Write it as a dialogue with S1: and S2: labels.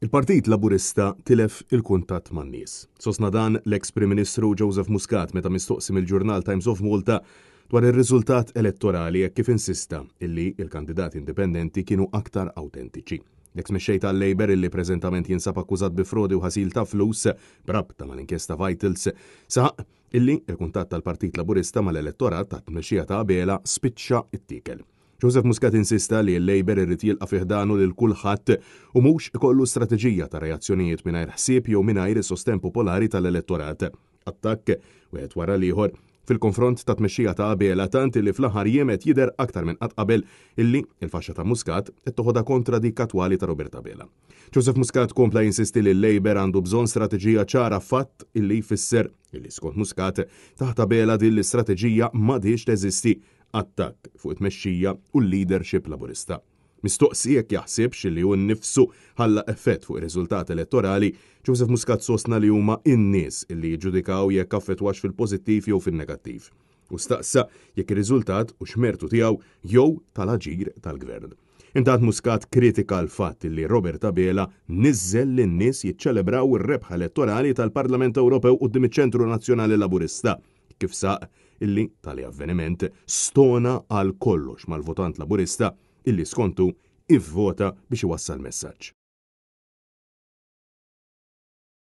S1: Il-Partit Laburista tilef il-kuntatt man-nies. Sostna dan l-eks Prim Ministru Joseph Muscat meta mistoqsi mill-ġurnal Times of Malta dwar ir-riżultat elettorali hekk kif insista illi l-kandidati indipendenti kienu aktar awtentiċi. L-eks mexxej tal-Labour illi preżentament jinsab akkużat bi frodi u ħasil ta' flus b'rabta mal-inkjesta Vitals saħaq illi l-kuntatt tal-Partit Laburista mal-elettorat taħt tmexxija ta' Abela spiċċa ttiekel. Joseph Muscat insista li l-Labour irid jilqa' fi ħdanu lil kulħadd u mhux ikollu strateġija ta' reazzjonijiet mingħajr ħsieb jew mingħajr is-sostenn popolari tal-elettorat. Attakk, wieħed wara l-ieħor, fil-konfront ta' tmexxija ta' Abela tant illi fl-aħħar jiem qed jidher aktar minn qatt qabel illi l-faxxa ta' Muscat qed toħodha kontra dik attwali ta' Robert Abela. Joseph Muscat kompla jinsisti li l-Labour għandu bżonn strateġija ċara fatt illi jfisser illi skont Muscat taħt Abela din l-istrateġija m'għadhiex teżisti attakk fuq it-tmexxija u l-leadership Laburista. Mistoqsi jekk jaħsibx li hu nnifsu ħalla effett fuq ir-riżultat elettorali, Joseph Muscat sostna li huma n-nies li jiġġudikaw jekk affettwax fil-pożittiv jew fin-negattiv. U staqsa jekk ir-riżultat hux mertu tiegħu jew tal-aġir tal-Gvern. Intant Muscat kritika l-fatt li Robert Abela niżżel lin-nies jiċċelebraw ir-rebħa elettorali tal-Parlament Ewropew quddiem iċ-Ċentru Nazzjonali Laburista. Kif saq illi tali avveniment stona għal kollox mal-votant Laburista illi skontu ivvota biex iwassal messaġġ.